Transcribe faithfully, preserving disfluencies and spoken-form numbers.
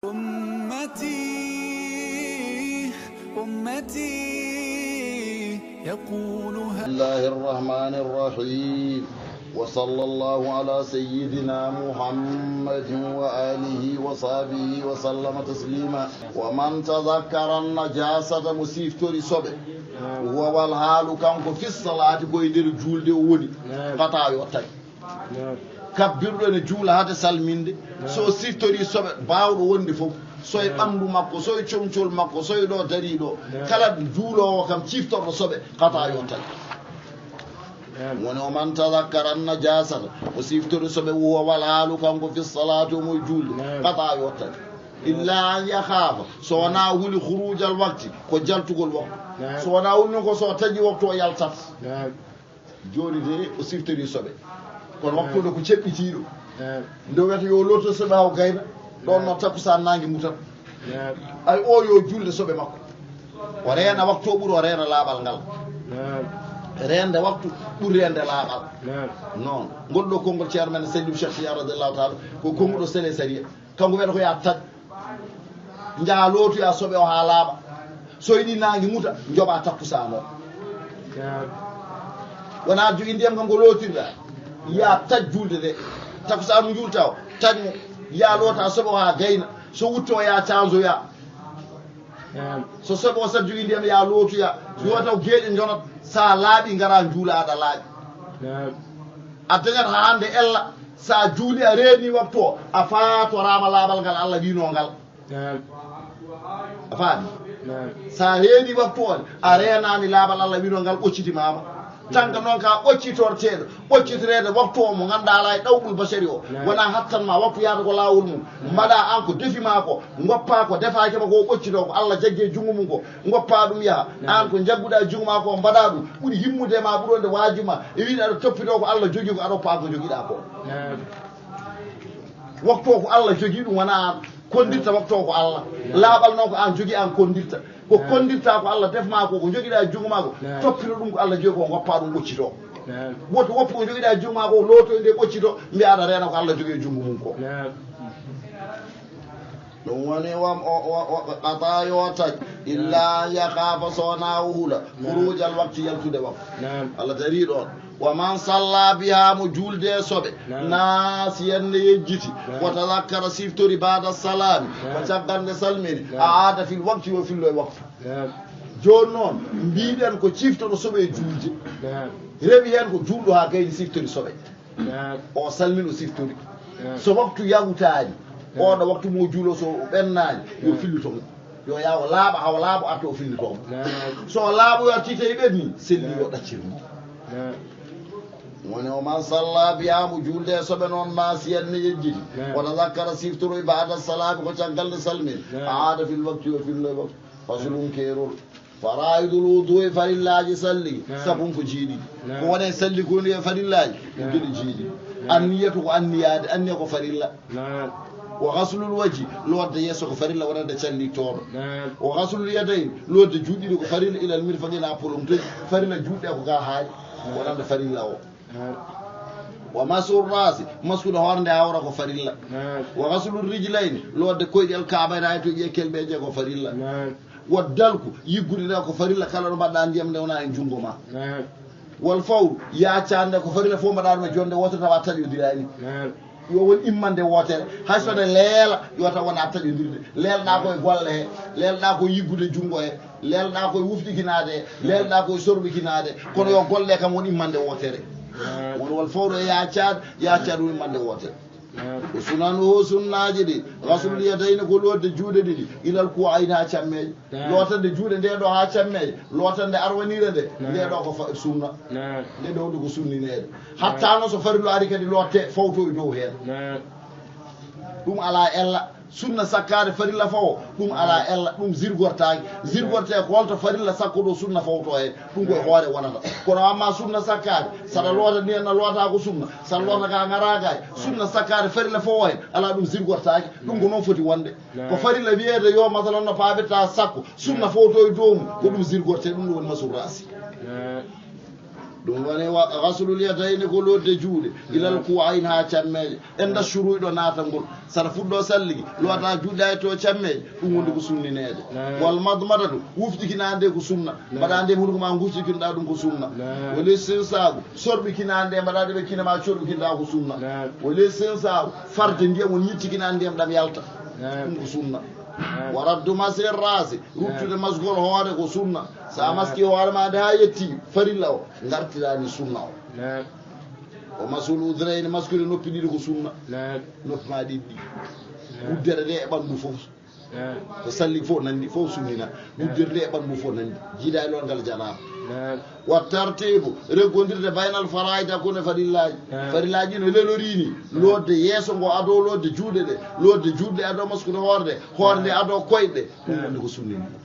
أمتي، أمتي، يقولها. بسم الله الرحمن الرحيم. وصلى الله على سيدنا محمد وآله وصحبه وسلم تسليما. ومن تذكر النجاسة, mo siftori soɓe, وهو والحال kanko في الصلاة, ko e nder julde o woni, قطع, yo tag. Kabbirɗo ene juula hade salminde, so o siftori soɓe baawɗo wonde fof, so e ɓanndu makko, so e comcol makko, so e ɗo darii ɗo, kala juuloowo kam ciftorɗo soɓe, قطع, yo tag. Woni, ومن تذكر النجاسة, o siftori soɓe, وهو والحال kanko في الصلاة, omo e julde, قطع, yo tag. إلا أن يخاف, so wonaa huli خروج الوقت, ko jaltugol waktu. So wonaa huli noon ko so o taƴi waktu o yaltat. Jooni de o siftori soɓe, kono waktu o ko ceɓɓitiiɗo. Nde o wiyata yo looto soɓe haa o gayna, ɗoon noon takkusaan naange mutat. Ay, o yo juulde soɓe makko. O reena waktu o ɓuri o reena laaɓal ngal. Reende waktu ɓuri reende laaɓal. Noon, ngol ɗo konngol Ceerno men Seydi Cheikh Tidiane radiyallahu taala, ko konnguɗo sele sariya. Kanko wiyata ko ya tag, njaha lootoya soɓe o haa laaɓa. So yiɗi naange muta, njoɓa takkusaan o. Wona aɗa jogii ndiyam kam ko lootirɗa, ya tag juulde nde. Takkusaan njuulta o, tag mo, ya loota soɓe o haa gayna. So wutto o ya canzoya. So soɓe o saɗa jogii ndiyam ya lootoya. Yo taw geeƴe njonat, sa laaɓi ngara njuula aɗa laaɓi. A dañat haa hannde ella, sa juuli a reeni waktu o, a faatoraama laaɓal ngal Allah wiino ngal. A faami? Sa reeni waktu o, a reenaani laaɓal Allah wiino ngal ɓoccitimaama. Tanga noon ka ɓoccitorteeɗo, ɓoccitoreede waktu o mo ngannduɗaa alaa e ɗawɓul basari o, wona hattan ma waktu yaade ko laawol mum. Mbaɗa aan ko defi ma ko, ngoppa ko defaaki ma ko, ɓoccito ko Allah jaggi e junngo mum ko, ngoppa ɗum yaha. Aan ko njagguɗaa e junngo ma ko, mbaɗa ɗum, ɓuri himmude ma, ɓuri wonde waaju ma, e wiide aɗa toppitoo ko Allah jogii ko, aɗa hoppa ko jogiɗaa ko. Waktu o ko Allah jogii ɗum, wona aan. Konndirta waktu o ko Allah. Laaɓal noon ko aan jogii, aan konndirta. Ko konndirta ko Allah def ma ko, ko jogiɗaa e junngo ma ko. Toppito ɗum ko Allah jogii ko, ngoppa ɗum ɓoccito. Woto woppu ko jogiɗaa e junngo ma ko, looto nde ɓoccito, mbiya aɗa reena ko Allah jogii e junngo mum ko. Ɗum woni wam o, o, o, qata yo tag, illa an yakhafa, so wonaa o hula, khurujal waqti, yaltude waktu. Allah darii ɗoon. Wa man salla biha, mo juulde e soɓe, nasiyan, nde yejjiti, wa tazakkara, siftori, ba'da salami, ko caggal nde salmini, a'ada fil waqti, yo fillo e waktu. Jooni noon, mbiɗen ko ciftoɗo soɓe e juulde. Rewi heen ko juulɗo haa gayni siftori soɓe. O salmini, o siftori. So waktu yawtaani, oɗo waktu mo juulo, so o ɓennaani, yo fillu toon. Yo yaw laaɓa, haw laaɓa, arta o fillu toon. So o laaɓoyo, arti tawi ɓenni, selli, yo ɗaccir mo. Woni, wa man salla biha, mo juulde e soɓe noon, nasiyan, ne yejjiti. Wa tazakkara, siftoroy, ba'da salami, ko caggal nde salmini. A'ada fil waqti, yo fillo e waktu. Faslun, keerol. Faraidul wudu'i, farillaaji salli, sab'un, ko jeeɗiɗi. Ko woni e salli ko woni e farillaaji, ko geɗe jeeɗiɗi. Anniyatu, ko anniyaade, anniya ko farilla. Wa ghaslul wajhi, lootde yeeso ko farilla, wonande calli tooɗo. Wa ghaslul yadayni, lootde juuɗe ɗiɗi ko farilla, ilal mirfaqayni, haa polom taji. Farilla juuɗe ko ga haali, wonande farilla o. Wa mashu ra'si, mashude hoore nde awra ko farilla. Wa ghaslur rijlayni, lootde koyɗe, al ka'bayni, haa to ƴiye kelmeeje ko farilla. Wa dalku, yiggude nde ko farilla, kala ɗo mbaɗɗa ndiyam nde wona e junngo ma. Wal fawru, yaacaade nde ko farilla, fof mbaɗa ɗum e jonde wootere tawa a taƴondiraani. Yo won immande wootere, hay so nde leela, yo taw wona a taƴondirde. Leelɗa ko e golle he, leelɗa ko e yiggude junngo he, leelɗa ko e wufɗikinaade he, leelɗa ko e sorɓikinaade, kono yo golle kam won immande wootere. Won wal fawru e yaacaade, yaacaade won immande wootere. Wa sunanuhu, sunnaaji ɗi, ghaslul yadayni, ko lootde juuɗe ɗiɗi, ilal ku'ayni, haa cammeeje. Lootande juuɗe nde ɗo haa cammeeje, lootande arwaniire nde, nde ɗo ko fa-, sunna. Nde ɗo ko sunnineede. Hatta noon so farilla ari kadi lootte fawto e dow heen. Ɗum alaa ella. Sunna sakkaade farilla fawo, ɗum alaa ella, ɗum zirgortaaki. Zirgortee ko holto farilla sakkoto sunna fawto heen. Ɗum ko e hoore wonata. Kono amma sunna sakkaade, saɗa loota ni, na loota ko sunna, saɗa loota ka ngara kay. Sunna sakkaade farilla fawo heen, alaa, ɗum zirgortaaki. Ɗum ko noon foti wonde. Ko farilla wiyeede yo, masalan, no paabirta sakko, sunna fawto e dow mum, ko ɗum zirgortee, ɗum ɗo woni mashu ra'si. Ɗum woni wa- ghaslul yadayni, ko lootde juuɗe, ilal kuwayni, haa cammeeje. Enda shuruuɗo naatangol. Sara fuɗɗo salligi, loota juuɗe hay to cammeeje, ɗum woni ko sunnineede. Wal madmadatu, wuftikinaande ko sunna. Mbaɗa nde hunuko ma, guftikinoɗa ɗum ko sunna. Wal istinsaaku, sorɓikinaande, mbaɗa ɗe ɓe kine ma, sorɓikinɗa ko sunna. Wal istinsaaku, farde ndiyam on, ñittikinaande ndiyam ɗam yalta. Ɗum ko sunna. Wa raddu masir raasi, ruttude masgol hoore ko sunna. Sa maski hoore ma nde haa yetti farilla o, ngartirani sunna o. O masul udunayni, maskude noppi ɗiɗi ko sunna. Noppi ma ɗiɗi ɗi. Wuddere nde e ɓanndu fof. Ko salli fof nanndi, fof sunnina. Wuddere nde e ɓanndu fof nanndi. Jiida e loongal janaaba. Wa tartibu, reggondirde baynal faraa'id, hakkunde farillaaji. Farillaaji no lelorini, lootde yeeso ngo ado lootde juuɗe ɗe, lootde juuɗe ado maskude hoore nde, hoore nde ado koyɗe. Ɗum woni ko sunnini.